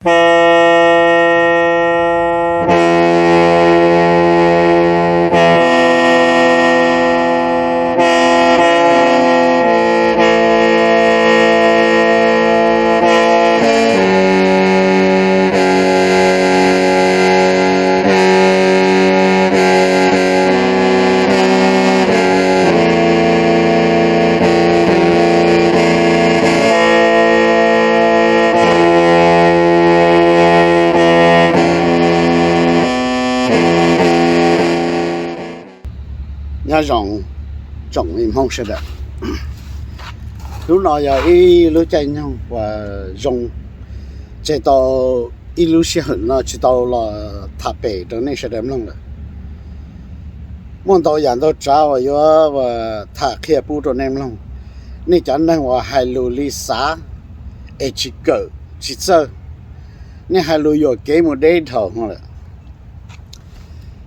Nyob zoo tsoom me Hmoob sawv daws. Hnub no yog ib lub caij nyoog uas zoo, tseg tau ib lub sij hawm no tsis tau los tham pem rau nej sawv daws mloog lawm. Muaj ntau yam ntau tsav uas yuav tham qhia pub rau nej mloog. Nej cov neeg uas hais lus li xav es tsis kawm tsis txawj, nej hais lus yuam kev mus deb dhau no lawm.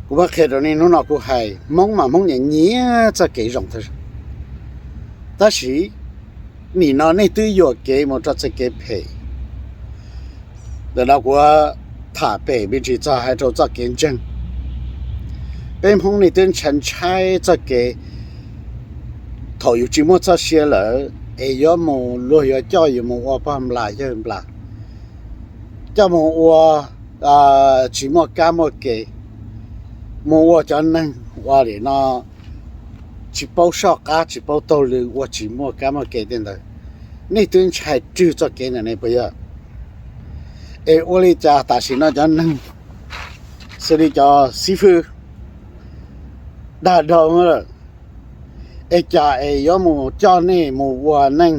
Kuv muab qhia rau nej, hnub no kuv hais, Hmoob mas Hmoob nyiam nyiam txoj kev zoo thiab, tab sis nim no nej twb yuam kev mus rau txoj kev phem. Ntawm no kuv tham pem me ntsis txog hais rau txoj kev ntseeg. Peb Hmoob nej twb ntshai ntshai txoj kev thaum yus tsis muaj txoj sia lawm es yuav mus, luag yuav coj yus mus ua pog nplas yawg nplas, coj mus ua tsis muaj kab muaj ke, mus ua cov neeg ua li no tsis paub soj qab tsis paub taug lw, ua tsis muaj kab muaj ke tej ntawd. Nej twb ntshai rwg txoj kev ntawm ne puas yog? Es ua li cas tam sim no cov neeg xws li cov xib fwb dag dhau lawm, es cas es yuav mus coj nej mus ua neej,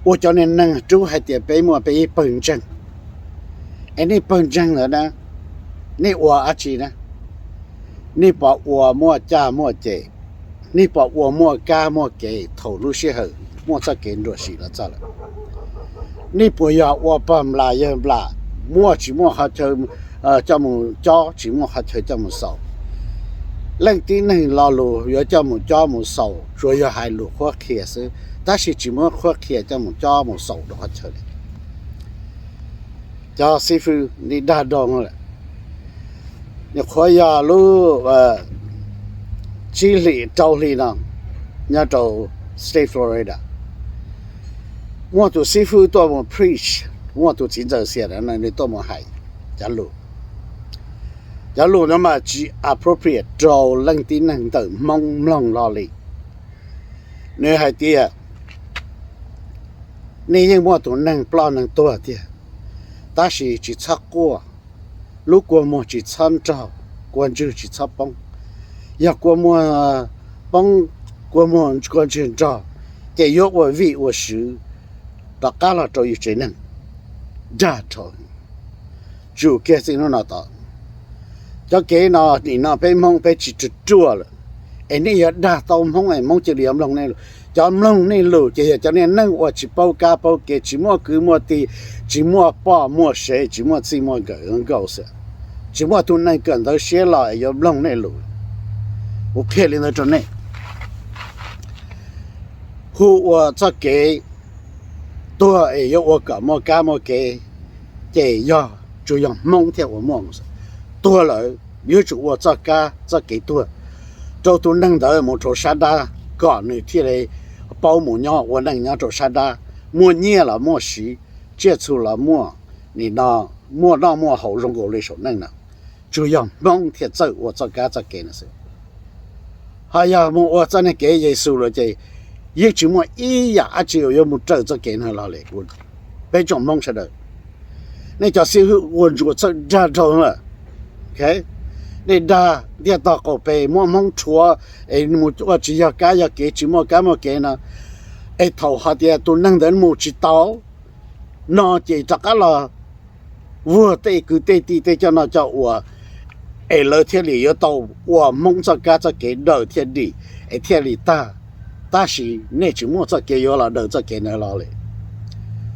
ua cov niag neeg rub hais tias peb muaj peb ib pawg ntseeg, es nej pawg ntseeg ntawd na, nej ua dab tsi na? Nej puas ua muaj caj muaj ces? Nej puas ua muaj kab muaj ke thaum lub sij hawm muaj txoj kev nruam sim los txog lawm? Nej puas yog ua pog nplas yawg nplas, muaj tsis muaj qhov chaw coj mus cob, tsis muaj qhov chaw coj mus xaus? Leej tib neeg lo lus yuav coj mus cob mus xaus tsuas yog hais lus qhuab qhia xwb, tab sis tsis muab qhuab qhia coj mus cob mus xaus rau qhov chaw li. Cov xib fwb nej dag dhau lawm. Nyuam qhuav yog lub tsib hlis rau hli no nyob rau state Florida, muaj tus xib fwb tuaj mus preach, muaj tus txiv ntxawm Xias no nws tuaj mus hais cov lus. Cov lus no mas tsis appropriate rau leej tib neeg ntawm Hmoob mloog hlo li. Nws hais tias, nej yeej muaj tus neeg ploj neeg tuag tiag, tab sis tsis txhob quaj. Lub kua muag tsis txhob nrog, kua ntswg tsis txhob poob. Yog kua muag poob, kua muag kua ntswg nrog, ces yuav ua vij ua sw rov qab los rau yus tsev neeg. Dag dhau, tsum kiag txij hnub no tod. Cov kev no nim no peb Hmoob peb tsis ruam ruaj lawm, es nej yuav dag tau Hmoob es Hmoob cia li yuav mloog nej lus. Cov mloog nej lus ces yog cov niag neeg uas tsis paub kab paub kev, tsis muaj kwv muaj tij, tsis muaj poj muaj sev, tsis muaj txij muaj nkawm nkaus xwb, tsis muaj tus neeg kawm ntawv siab los es yuav mloog nej lus. Kuv qhia li ntawd rau nej. Hu ua txoj kev tuag es yuav ua kom muaj kab muaj kev, ces yog tsuas yog Hmoob thiaj ua muaj. Tuag lawm yuav tsum ua txoj kab txoj kev tuag rau tus neeg ntawd mus rau sab dab, kom nws thiaj li paub mus nyob ua neej nyob rau sab dab, muaj nyiaj los muaj siv, tsiaj txhu los muaj, nim no muaj noj muaj haus zoo nkaus li saum neej no. Tsuas yog Hmoob thiaj txawj ua txoj kab txoj kev no xwb. Ho yog mus ua txoj niag kev Yexus lawm ces yeej tsis muaj ib yam dab tsi uas yuav mus raws txoj kev no los li. Peb tsoom Hmoob sawv daws, nej cov xib hwb ua ntsuas txawj dag dhau lawm. Nej dag ntiaj tog qaum pes, muab Hmoob rhuav es mus ua tsis yog kab yog kev, tsis muaj kab muaj kev no, es thaum hais tias tus neeg ntawd mus tsis tau no ces rov qab los vuag tej kwv tej tij tej coj noj coj ua, es lawv thiaj li yuav tau ua Hmoob txoj kab txoj kev daws thiaj dim es thiaj li tag. Tab sis nej tsis muaj txoj kev yuav los daws txoj kev ntawd los li.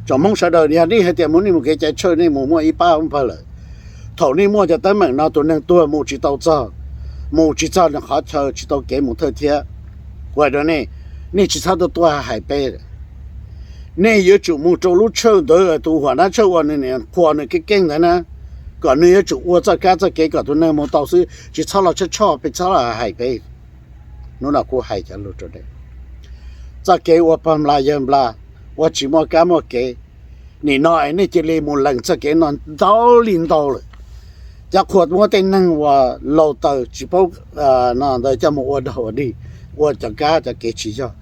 Tsoom Hmoob sawv daws, yog nej hais tias mus, nej mus kev cai tshawj, nej mus muaj ib pab pawg lawm, thaum nej muaj cov teeb meem no tus neeg tuag mus tsis tau txog, mus tsis txog nws qhov chaw, tsis tau kev mus thawj thiab, kuv hais rau nej, nej tsis txhob tuaj tuaj hais peb. Nej yuav tsum mus rau lub tshawj ntawd, tus huam nab tshawj uas nws niam qhuas nws kev keej ntawd na, kom nws yuav tsum ua txoj kab txoj kev kom tus neeg mus tau xwb, tsis txhob los tshaj tshoj peb, txhob los hais peb. Hnub no kuv hais cov lus rau nej, txoj kev ua pog nplas yawg nplas, ua tsis muaj kab muaj kev, nim no es nej cia li mus lees txoj kev no ntau li ntau lawm. Cov qhua muab tej neeg uas laus taws tsis paub no ntawd coj mus ua dog ua dig, ua cov kab cov kev tsis yog,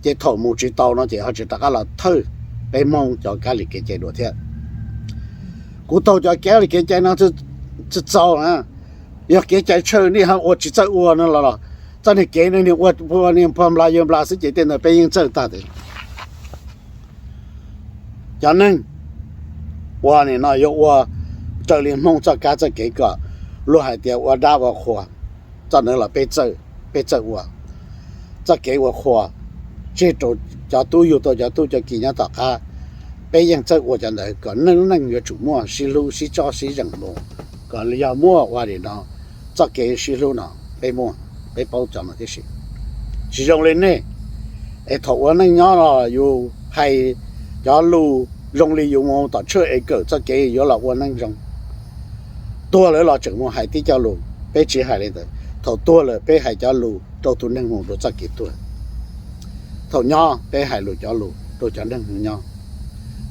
ces thaum mus tsis tau no ces ho tsis rov qab los thawj peb Hmoob cov kab li kev cai dua thiab. Kuv taug cov kab li kev cai no txaus na, yog kev cai tshawj nej ho ua tsis txawj ua no los, txoj niag kev no niag ua niag pog nplas yawg nplas xwb ces tej ntawd peb yeej txawj tag tias cov neeg uas nim no yuav ua raws li Hmoob txoj kab txoj kev kom luag hais tias ua dab ua qhua, txoj ntawd los peb txawj ua. Txoj kev ua qhua tseg rau cov tub yug tau cov tub cov ki nyob tom qab, peb yeej txawj ua cov ntawd kom neej neej yuav tsum muaj sib hlub sib tsob sib zeem mus, kom yog muaj ua li no txoj kev sib hlub no peb muaj, peb paub cov no tib si. Tsis zoo li nej, es thaum ua neej nyob los yus hais cov lus zoo li yus mus tom tshawj es kawm txoj kev yuav los ua neej zoo. Tuag lawm los tseem mus hais tib co lus, peb tsis hais li ntawd. Thaum tuag lawm peb hais cov lus rau tus neeg mus rau txoj kev tuag. Thaum nyob peb hais lus cov lus rau cov neeg mus nyob,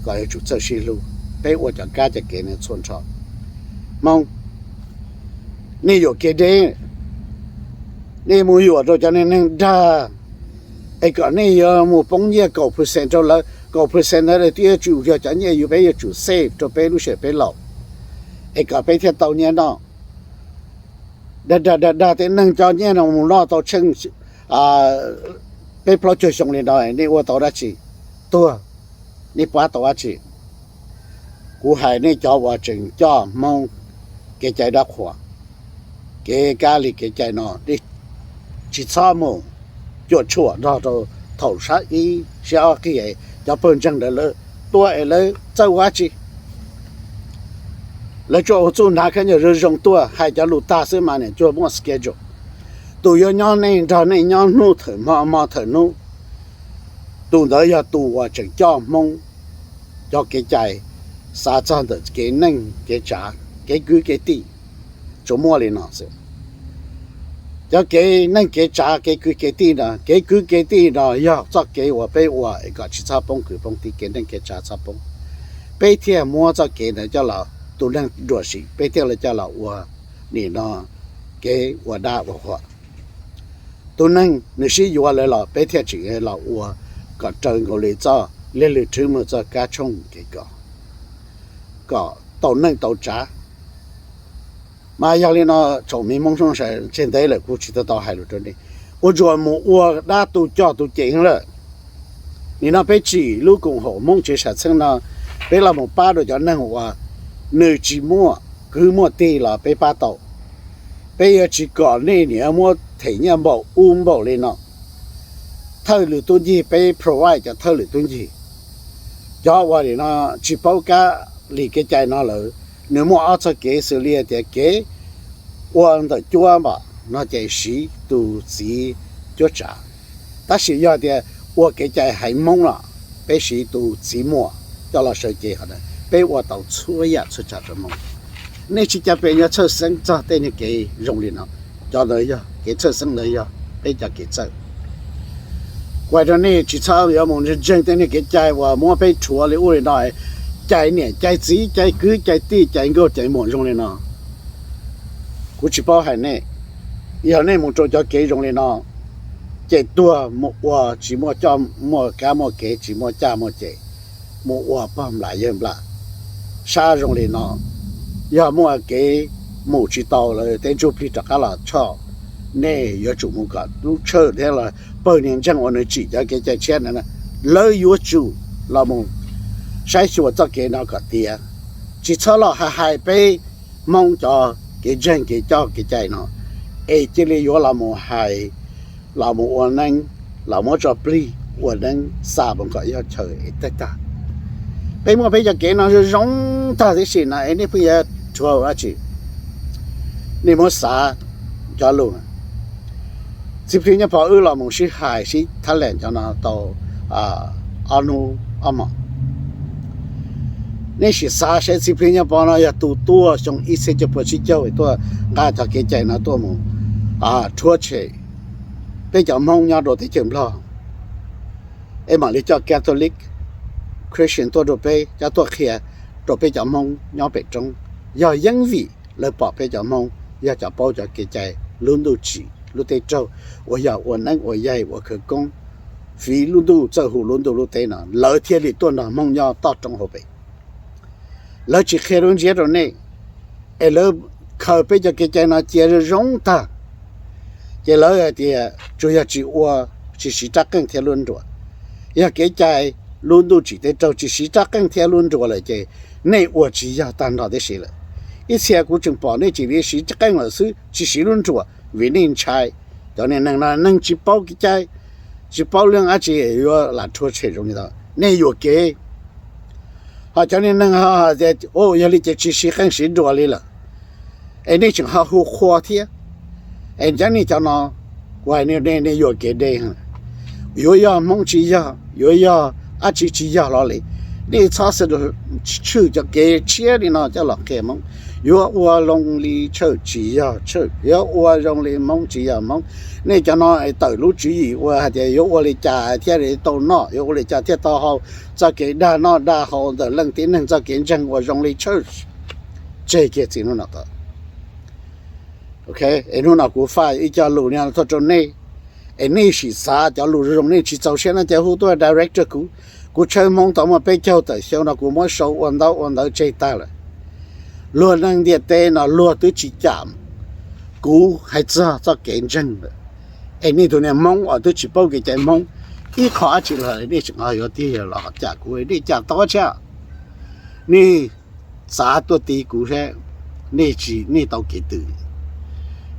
kom yuav tsum txawj sib hlub. Peb ua cov kab cov kev no txhua nrho. Hmoob, nej yuam kev deb, nej mus yuam rau cov neeg dag, es kom nej yuav mus poob nyiaj kaum percent rau lawv, kaum percent ntawd twb yuav tsum yog cov nyiaj yus peb yuav tsum save rau peb lub sij hawm peb laus, es kom peb thiaj tau nyiaj noj. Dag dag dag dag tej neeg cov nyiaj no mus noj tau tsheej peb plaub caug xyoo li no, nej ua tau dab tsi? Tuag, nej pab tau dab tsi? Kuv hais nej cov uas tseem coj Hmoob kev cai dab qhuas, kev kab li kev cai no, tsis txhob mus cuam tshuam nrog rau thaum sab ib sab ob qig cov pawg ntseeg ntawd lawv tuaj es lawv txawj ua dab tsi. Lawv tsuas ua txuj hnav khaub ncaws zoo zoo tuaj hais cov lus tag xwb mas niam cuag muaj schedule. Tus yuav nyob nej nrog nej nyob hnub thawm hmo hmo thawm hnub, tus ntawd yog tus uas tseem coj Hmoob cov kev cai, xav txog ntawm kev neej kev tsav kev kwv kev tij, tsuas muaj li no xwb. Cov kev neej kev tsav kev kwv kev tij no, kev kwv kev tij no yog txoj kev uas peb ua es kom tsis txhob poob kwv poob tij, kev neej kev tsav txhob poob. Peb thiaj muab txoj kev ntawd coj los, tus neeg ruam sim peb thiaj li coj los ua nim no kev ua dab ua qhuas. Tus neeg nws sib yuav lawm los peb thiaj tseem los ua kom raws nkaus li txoj liaj lwm rhwv mus txoj kab tshooj kev kos, kom tau neej tau tsav. Mas yog li no, tsoom me Hmoob Soob Ntshai, tseg ntev lawm kuv tsis tau tau hais lus rau nej, ua tsuas mus ua dab tu coj tu cem lawm. Nim no peb tsim lub koom haum Hmoob tsev sam txheej no, peb los mus pab rau cov neeg uas nws tsis muaj kwv muaj tij los peb pab tau. Peb yuav tsis kom nej niaj muab them nyiaj npaum ub npaum li no. Thawj lwm tub ncig peb provide cov thawj lwm tub ncig. Cov uas nim no tsis paub kab li kev cai no lawm, nws muaj ob txoj kev xws li tias kev ua ntawm cuab npam no ces siv tus txiv cuab tsav. Tab sis yog tias ua kev cai haiv Hmoob los peb siv tus txiv muam coj los sawv cev, peb ua tau txhua yam txhua tsav rau Hmoob. Nej tsis cov pes nyuag txhawj xeeb txog tej niag kev zoo li no. Cov ntawd yog kev txhawj xeeb, ntawd yog peb cov kev txawj. Kuv hais rau nej tsis txhob yuav mus ntseeg tej niag kev cai uas muab peb rhuav li ub li no, cais niam cais txiv cais kwv cais tij cais nkauj cais muam zoo li no. Kuv tsis paub hais nej, yog nej mus rau cov kev zoo li no, ces tuag mus ua tsis muaj coj muaj kab muaj kev, tsis muaj caj muaj ces, mus ua pog nplam yawg nplam. Sab zoo li no, yog muaj kev mus tsis tau lawm, tej ntsuj plig rov qab los tshoj, nej yuav tsum mus kom lub tshawj thiab los pawg niag ntseeg uas nws tsim cov kev cai tshiab ntawd, lawv yuav tsum los mus saib xyuas txoj kev no kom tiav. Tsis txhob los hais hais peb Hmoob cov kev ntseeg kev coj kev cai no, es cia li yuav los mus hais, los mus ua neeb, los muab tso plig ua neeb xa mus kom yog chaw es tag tag. Peb muaj peb cov kev no zoo zoo tag tib si no es nej pheej yuav rhuav dab tsi? Nej muab xav cov lus. Txiv Plig Nyaj Pov wb los mus sib hais sib thab lees cov no tau ob hnub Ob mos. Nej sim xav saib Txiv Plig Nyob Pov no yog tus tuaj xyoo ib txhiab cuaj puas tsib caug tuaj nqa cov kev cai no tuaj mus rhuav tshem peb cov Hmoob nyob rau teb chaws Nplog, es mam li coj Catholic Christian tuaj rau peb, coj tuaj qhia rau peb cov Hmoob nyob pem roob, yog yeeb vim lawv pom peb cov Hmoob yog cov paub cov kev cai lub ntuj tsim lub teb raug, uas yog ua neeb ua yaig ua khawv koob, fiv lub ntuj txawj hu lub ntuj lub teb no, lawv thiaj li tuaj nrog Hmoob nyob toj roob hauv pes. Lawv tsis qhia lub ntsiab rau nej, es lawv khaws peb cov kev cai no cia zoo zoo tag, ces lawv hais tias tsuas yog tsis ua, tsis siv rab qeej thiab lub nruas. Yog kev cai lub ntuj tsim teb raug tsis siv rab qeej thiab lub nruas lawm ces nej ua tsis yog tag nrho tib si lawm. Ib txhia kuv tseem pom nej tsis li siv rab qeej lawm xwb, tsis siv lub nruas vim nej ntshai cov niag neeg no neeg tsis paub kev cai, tsis paub leej dab tsi yuav lam rhuav tshem zoo li ntawd, nej yuam kev. Ho cov niag neeg hais tias, yog li ces tsis siv qeej siv nruas li lawm, es nej tseem ho hu qhua thiab. Es cov niag cov no, kuv hais nej, nej yuam kev deb. Yuav yog Hmoob tsis yog, yuav yog dab tsi tsis yog los li, nej txhob xav tshwj cov kev tshiab li no coj los qhia Hmoob. Yuav ua zoo li tshawj tsis yog tshawj, yuav ua zoo li Hmoob tsis yog Hmoob. Nej cov no tawm lub tswv yim ua hais tias yuav ua li cas thiaj li tau noj, yuav ua li cas thiaj tau haus, txoj kev dag noj dag haus ntawm leej tib neeg, txoj kev ntseeg uas zoo li tshawj, tseg kiag txij hnub no tod. Es hnub no kuv faj ib co lus no tuaj rau nej, es nej sim xav cov lus zoo, nej tsis txaus siab no ces hu tuaj direct rau kuv. Kuv tshawb Hmoob tau muaj peb caug tawm xyoo no kuv muab sau ua ntaub ua ntawv tseg tag lawm. Luag neeg ntiaj teb no luag twb tsis cam kuv hais txog txoj kev ntseeg lawm, es nej tus niag Hmoob uas twb tsis paub kev cai Hmoob ib qho dab tsi los nej tseem yuav tig los cam kuv, nej cam tau dab tsi? Nej xav tuaj tiv kuv seb nej tsis, nej tau kev twg?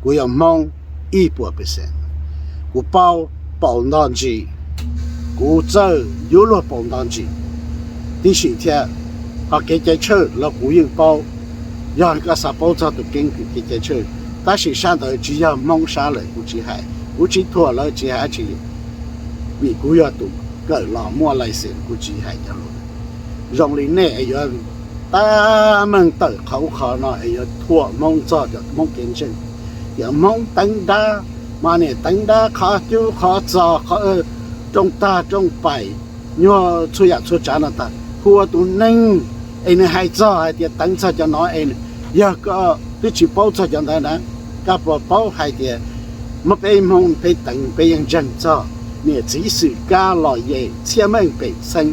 Kuv yog Hmoob ib puas percent, kuv paub paus ntog ntsis, kuv txawj yuav luag paus ntog ntsis tib si thiab. Ho kev cai tshawj los kuv yeej paub, yog koj xav paub txog tus keeb kwm kev cai tshawj. Tab sis sab ntawd tsis yog Hmoob sab lawm kuv tsis hais, kuv tsis thuam lawv tsis hais dab tsi li, vim kuv yog tus kawm los muaj license kuv tsis hais cov lus zoo li nej es yuav tab meeg tawm qhov ub qhov no es yuav thuam Hmoob txog cov Hmoob kev ntseeg. Yog Hmoob teev dab, mas niam teev dab qhov cub qhov txos, qhov rooj tag rooj paim, nyuag txhua yam txhua tsav no tag, hu ua tus neeg es nws hais txog hais tias teev txog cov no es yog koj twb tsis paub txog cov ntawd na, koj puas paub hais tias muab peb Hmoob peb teev peb yeej ntseeg txog niam txiv Xwm Kab, Los Yej, Txhiaj Meej, Pem Xeeb,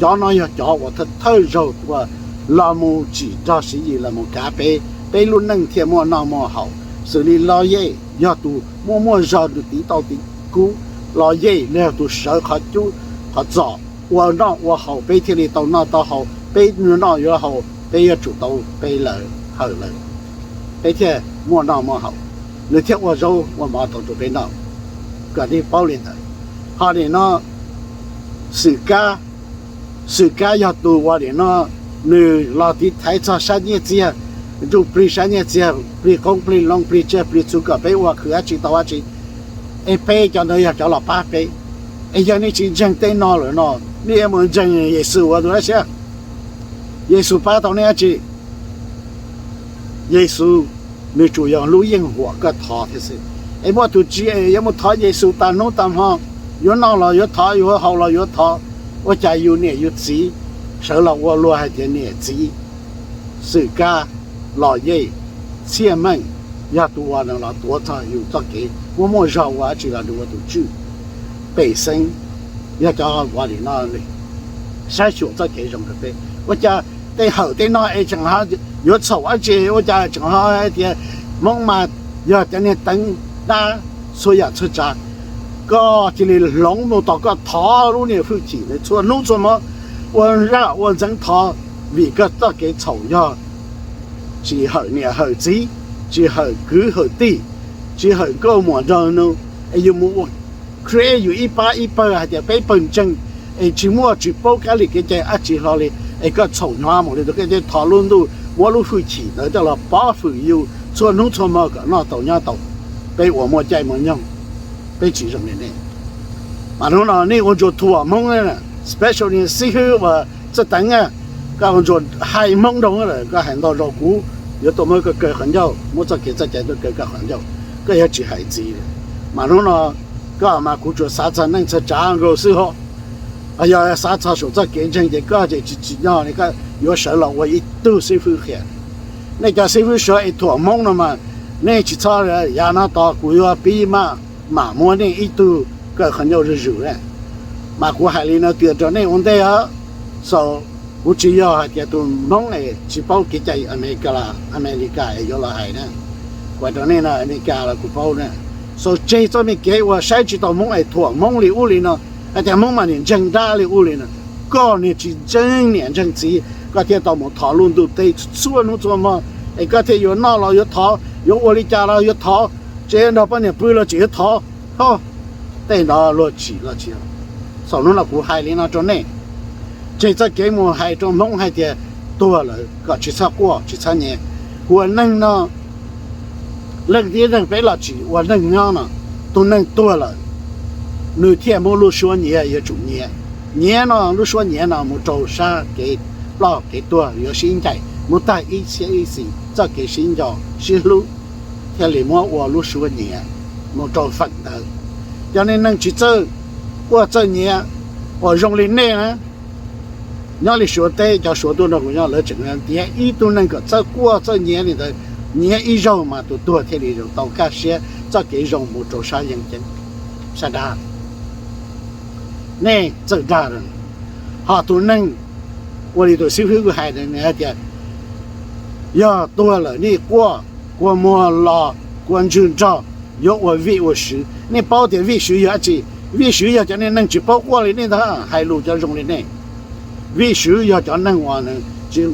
cov no yog cov uas thawj thawj zaug uas los mus tsim nrog Siv Yis los mus kav peb, peb lub neej thiaj muaj noj muaj haus. Xws li Los Yej yog tus muaj muaj zog nws tiv tau tiv kub, Los Yej yog tus sawv qhov cub qhov txos ua noj ua haus peb thiaj li tau noj tau haus, peb yuav noj yuav haus peb yuav tsum tau pe lawv hawm lawv, peb thiaj muaj noj muaj haus, nws thiaj ua zaub ua mov tau rau peb noj. Kom nej paub li ntawd. Ho nim no Xwm Kab, Xwm Kab yog tus uas nim no nws los tiv thaiv txog sab nyiaj txiag, nruj plig sab nyiaj txiag, plig qoob plig loo, plig tsiaj plig txhu kom peb ua khwv dab tsi tau dab tsi, es peb cov ntawd yog cov los pab peb. Es yog nej tsis ntseeg tej no lawm no, nej yuav mus ntseeg Yexus ua tus dab tsi? Yexus pab tau nej dab tsi? Yexus nws tsuas yog lub yeej huam koj thov thiab xwb. Es muaj tus tsi yuav mus thov Yexus tas hnub tas hmo, yuav noj los yuav thov, yuav haus los yuav thov, ua cas yus niam yus txiv sawv los ua luag hais tias niam txiv? Xwm Kab, Los Yej, Txhiaj Meej yog tus uas nws los tuav txog yus txoj kev muaj muaj zog ua dab tsi los nws ua tus tswj. Pem Xeeb yog cov uas nim no saib xyuas txoj kev zoo rau peb. Ua cas tej hawm tej no es tseem yuav txhaum dab tsi? Ua cas tseem ho hais tias Hmoob mas yog cov niag teev dab txhua yam txhua tsav? Koj cia li hloov mus tos koj thov lub niag hwj chim ntawd txhua hnub txhua hmo, ua zaj ua ntxeev thov, vim koj txoj kev txhaum yog tsis hawm niam hawm txiv, tsis hawm kwv hawm tij, tsis hawm nkauj muam nraug nus, es yus mus ua create yus ib pab ib pawg hais tias peb pawg ntseeg, es tsis muaj tsis paub kab li kev cai dab tsi hlo li, es koj txhaum hnyav mus li ntawd, koj cia li thov lub ntuj muab lub hwj chim ntawd coj los pov hwm yus txhua hnub txhua hmo kom noj tau nyob tau. Peb uas muaj caij muaj nyoog, peb tsis zoo li nej. Mas hnub no nej ua ntsuas thuam Hmoob, special niag xib hwb uas Txawj Teev, koj ua ntsuas hais Hmoob nroo lawm, koj hais ntau zaus kuv yuav tuaj muab koj kaw qhov ncauj, muab txoj kev txoj cai tuaj kaw koj qhov ncauj, koj yuav tsis hais ntxiv. Mas hnub no koj mas kuv tsuas xav txog neej txog tsav nkaus xwb ho. Yog xav txog saum txoj kev ntseeg ces koj ces tsis tsim nyog li koj yuav sawv los ua ib tug xib fwb qhia. Nej cov xib fwb suav es thuam Hmoob no mas nej tsis txhob, yav no tos kuv yuav pib mam muab nej ib tug kaw qhov ncauj zuj zus na. Mas kuv hais li no tias rau nej ua ntej os, xaus, kuv tsis yog hais tias tus Hmoob es tsis paub kev cai Amelikas, Amelikas es yuav los hais na. Kuv hais rau nej no, Amelikas los kuv paub na. Xaus, tseg txoj me kev uas saib tsis taus Hmoob es thuam Hmoob li ub li no, hais tias Hmoob mas niam ntseeg dab li ub li no. Koj niag tsis ntseeg niam ntseeg txiv koj thiaj tau mus thov lub ntuj teb txhua hnub txhua hmo, es koj thiaj yuav noj los yuav thov, yuav ua li cas los yuav thov, tseem nrog poj niam pw los tseem yuav thov. Ho, tej ntawd luag tsim los tsis yog. Xaus, hnub no kuv hais li no rau nej, tseg txoj kev mus hais rau Hmoob hais tias tuag lawm kom tsis txhob quaj tsis txhob nyiav. Ua neeg no, leej tib neeg peb los tsim ua neeg nyob no, tus neeg tuag lawm nws thiaj muab lub suab nyiav yuav tsum nyiav. Nyiav no, lub suab nyiav no mus rau sab kev ploj kev tuag yuav sib ncaim mus tag ib txhiab ib txhis, txoj kev sib nco sib hlub thiaj li muab ua lub suab nyiav mus rau feem ntawd. Cov neeg tsis txawj quaj txawj nyiav uas zoo li nej na, nyob li Suav teb, cov Suav tuaj nrog kuv nyob lawv tseem ntiav ib tug neeg kom txawj quaj txawj nyiav li ntawd, nyiav ib zaug mas tus tuag thiaj li zoo tau kaj siab, txoj kev zoo mus rau sab yeeb ceeb, sab dab. Nej txawj dag lawm. Ho tus neeg ua li tus xib fwb kuv hais ntawd, nws hais tias yog tuag lawm nej quaj, kua muag los, kua ntswg nrog, yuav ua vij ua sw. Nej paub tias vij sw yog dab tsi? Vij sw yog cov neeg tsis paub quaj li nej ntag, hais lus cov zoo li nej. Vij sw yog cov neeg uas nws tsis,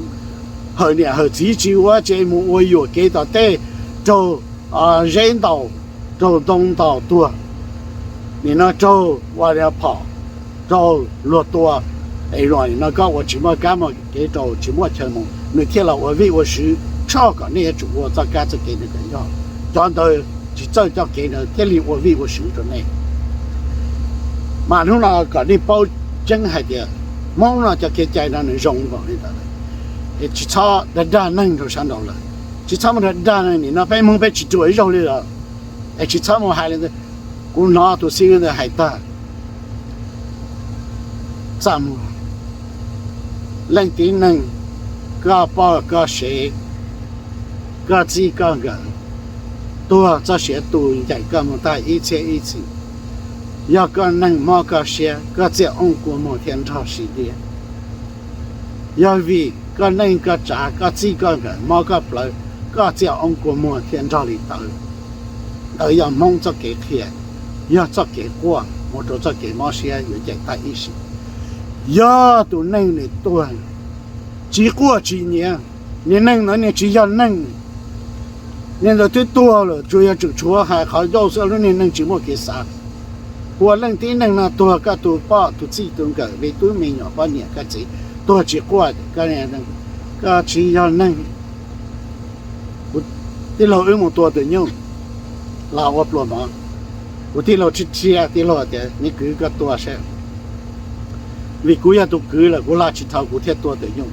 hawm niam hawm txiv tsis ua tsev, mus ua yuam kev tom tej, raug zeb ntaus, raug ntoo ntaus tuag, nim no raug ua phom, raug luag tua, es nim no koj ua tsis muaj kab muaj kev rau tsis muaj chaw mus, nws thiaj los ua vij ua sw tshoj kom nej yuav tsum ua txoj kab txoj kev ntawd kom yog. Cov ntawd tsis txawj coj kev ntawd thiaj li ua vij ua sw rau nej. Mas hnub no kom nej paub tseeb hais tias Hmoob no cov kev cai no nws zoo npaum li ntawd, es tsis txhob dag dag neeg rau sab nraud lawm. Tsis txhob mus dag dag neeg, nim no peb Hmoob peb tsis ruam ib zaug li lawm, es tsis txhob mus hais li ntawd. Kuv hnov tus xib hwb ntawd hais tag, txaj muag, leej tib neeg, koj poj koj sev, koj txij koj nkawm, tuag txoj sia tu ncaim koj mus tag ib txhiab ib txhis. Yog koj neeg mob koj siab, koj txiaj oob kua muag thiaj nrog sis diab. Yog vim koj neej koj tsav, koj txij koj nkawm, mob koj plawv, koj txiaj oob kua muag thiaj nrog li tawv. Ntawd yog Hmoob txoj kev qhia, yog txoj kev quaj mus rau txoj kev mob siab yuav ncaim tag ib sim. Yog tus neeg nws tuag tsis quaj tsis nyiav, niag neeg ntawd niag tsis yog neeg. Niag ntawd twb tuag lawm, tsuas yog tseem tshuav hais qhov ncauj xwb, lub niag neeg tsis muaj kev xav. Ua leej tib neeg no tuag, koj tus poj tus txij tus nkawm, me tub me nyuam poj niam koj txiv tuag tsis quaj, koj tsis yog neeg. Kuv tij laug wb mus tua tus nyuj los ua pluas mov, kuv tij laug tsis thiab, tij laug tias, me kwv koj tua saib, vim kuv yog tus kwv lawm kuv hla tsis dhau kuv thiaj tua tus nyuj.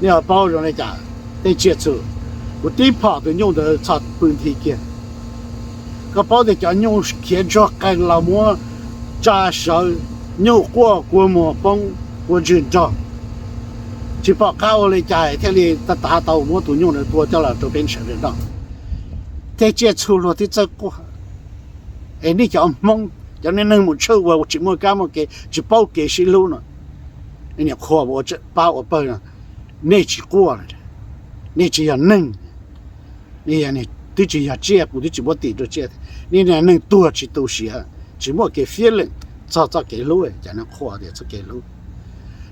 Nej ho paub zoo li cas, tej tsiaj txhu, kuv tib phom tus nyuj ntawd txhos pw nthi kiag. Koj paub tias cov nyuj khiav ntsuag qees los muab tsa sawv, nyuj quaj kua muag poob, kua ntswg nrog, tsis pom qab ua li cas thiaj li tav tav tau muab tus nyuj ntawd tua coj los rau peb sawv daws noj. Tej tsiaj txhu luag twb txawj quaj, es nej cov Hmoob cov neeg mus tshawb ua tsis muaj kab muaj kev tsis paub kev sib hlub no, niam qhua ua pab ua pawg no, nej tsis quaj lawm, nej tsis yog neeg. Nej twb tsis yog tsiaj, kuv twb tsis muab tim rau tsiaj. Nej niag neeg tuag tsis tu siav, tsis muaj kev fiab lees txog txoj kev hlub, cas nej qhuas tias txoj kev hlub.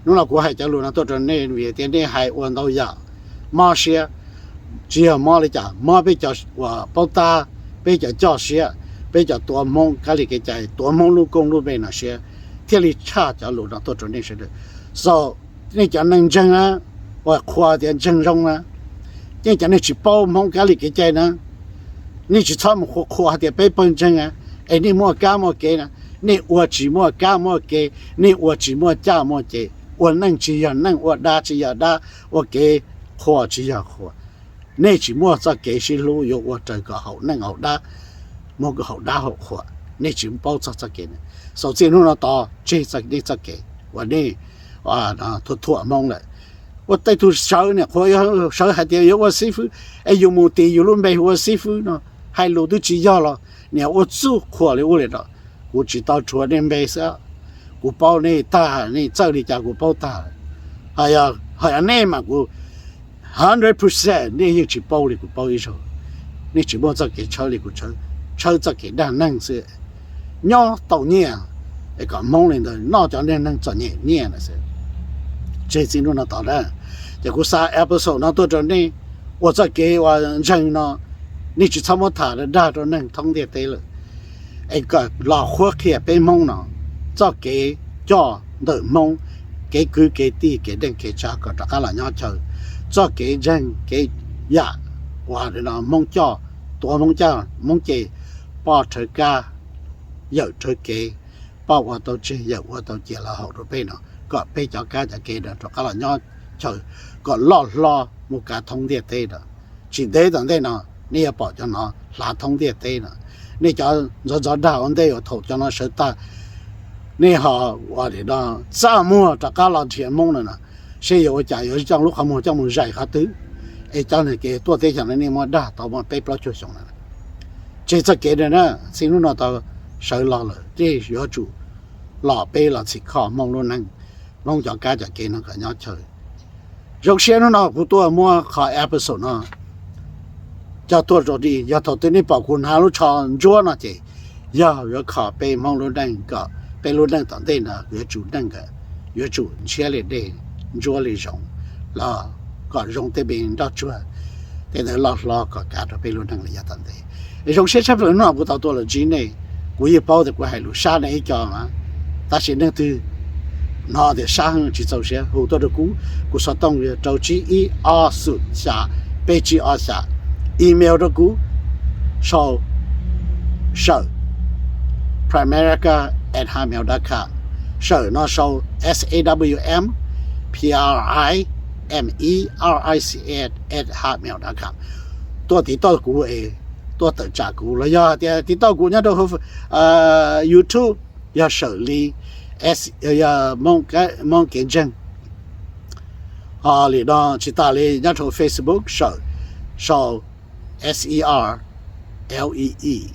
Hnub no kuv hais cov lus no tuaj rau nej vim tias nej hais ua ntau yam mob siab, tsis yog mob li cas, mob peb cov uas paub tab, peb cov coj siab, peb cov tuav Hmoob kab li kev cai, tuav Hmoob lub koob lub npe no siab, thiaj li tshaj cov lus no tuaj rau nej sawv daws. So, nej cov neeg ntseeg na, uas qhuas tias ntseeg zoo na, nej cov neeg tsis paub Hmoob kab li kev cai na, nej tsis txhob mus qhuas qhuas hais tias peb pawg ntseeg na, es nej muaj kab muaj kev na, Nej ua tsis muaj kab muaj ke, nej ua tsis muaj caj muaj ces, ua neej tsis yog neej, ua dab tsis yog dab, ua kev qhuas tsis yog qhuas. Nej tsis muaj txoj kev sib hlub yuav ua raws kom haum neej haum dab, muab haum dab haum qhuas, nej tsis paub txog txoj kev na. Xaus txij hnub no tod tseg nej txoj kev uas nej thuam thuam Hmoob lawm. Ua tej tug sawv niam qhuav sawv hais tias yuav ua xib fwb, es yus mus tis yus lub npe hu ua xib fwb no, hais lus twb tsis yog los niam ua txuj qhuas li ua li no. Kuv tsis tau rhuav nej npe xwb, kuv paub nej tag, nej txawj li cas kuv paub tag. Ho yog nej mas kuv hundred percent nej yeej tsis paub li kuv paub ib zaug. Nej tsis muaj txoj kev tshawb li kuv tshawb, tshawb txoj kev dag neeg xwb, nyob tau nyiaj, es kom Hmoob li ntawd noj cov neeg txom nyem nyiaj na xwb. Tseg txij hnub no tod na, ces kuv xa episode no tuaj rau nej ua txoj kev uas ntseeg no, nej tsis txhob muab tham dag rau neeg thoob ntiaj teb lawm, es kom los qhuab qhia peb Hmoob no txoj kev coj ntawm Hmoob, kev kwv kev tij, kev neej kev tsav kom rov qab los nyob chaw, txoj kev ntseeg kev yam uas no Hmoob coj, tuav Hmoob caj Hmoob ce, poj rhawv kab, yawm rhawv kev, poj ua tau tseg yawm ua tau cia los haum rau peb no, kom peb cov kab cov kev no rov qab los nyob chaw, kom loj hlob mus kav thoob ntiaj teb no. Tsis ntev tom ntej no nej yuav pom cov no hlav thoob ntiaj teb no. Nej cov ntxov ntxov dag ua ntej uas thaum cov no sawv tag, nej ho ua li no txaj muag rov qab los nrhiav Hmoob no no, seb yuav ua cas yuav coj lub qhov muag coj mus zais qhov twg, es cov neeg kev tuaj teb chaws no nej muab dag tau muaj peb plaub caug xyoo no. Tseg txoj kev na, txij hnub no tod sawv los lawm nej yuav tsum los peb los txhim kho Hmoob lub neej, Hmoob cov kab cov kev no kom nyob chaw. Zoo siab hnub no kuv tuaj muab qhov episode no coj tuaj rau nej, yog thaum twg nej pom kuv hnav lub tsho ntsuab no ces yog yuav kho peb Hmoob lub neej kom peb lub neej tom ntej no yuav tsum neej, yuav tsum ntshiab li dej, ntsuab li zoov, los kom zoo tej me nroj tsuag, tej ntawd loj hlob kom kav rau peb lub neej li yav tom ntej. Zoo siab tshaj plaws hnub no kuv tau tuaj los ntsib nej. Kuv yeej paub tias kuv hais lus sab nej ib co mas, tab sis leej twg hnov tias sab heev tsis txaus siab hu tuaj rau kuv, kuv xov tooj yog rau tsib ib ob xoom xya peb tsib ob xya. Email rau kuv sau sawm primerica at hotmail dot com. Sawm no sau S A W M P R I M E R I C A at hotmail dot com. Tuaj tiv tauj kuv es tuaj tawm tsam kuv los yog tias tiv tauj kuv nyob rau YouTube yog sawm li, yog Hmoob Kev Ntseeg. Ho li no tsis tas li nyob rau Facebook sawm sau S E R L E E,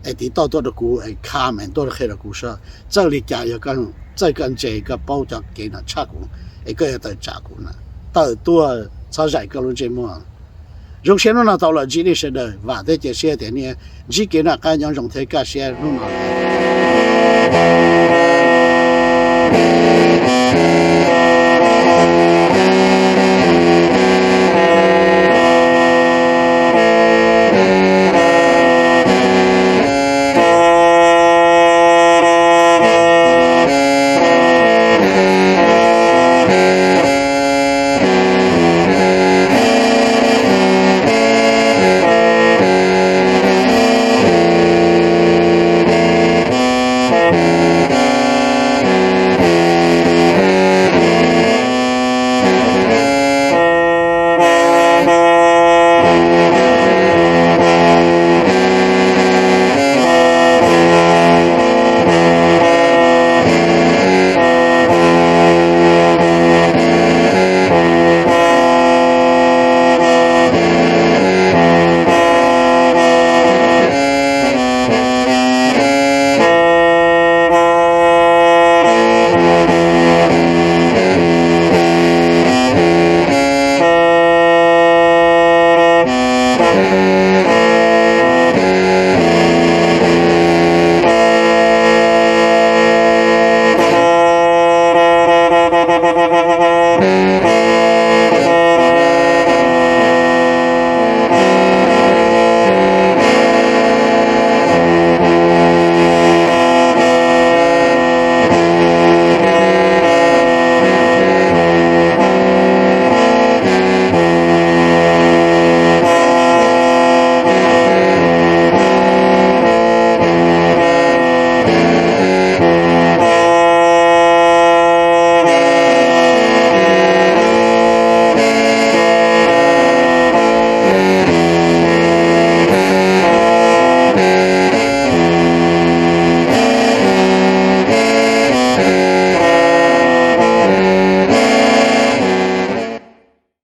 es tiv tauj tuaj rau kuv es comment tuaj qhia rau kuv seb txawj li cas, yog txawj koj ntse koj paub cov kev no tshaj kuv, es koj yuav tawm tsam kuv na, tawm tuaj txhob zaim koj lub ntsej muag. Zoo siab hnub no tau los ntsib nej sawv daws, vam thiab cia siab tias nej ntsib kev noj qab nyob zoo thiab kaj siab hnub no.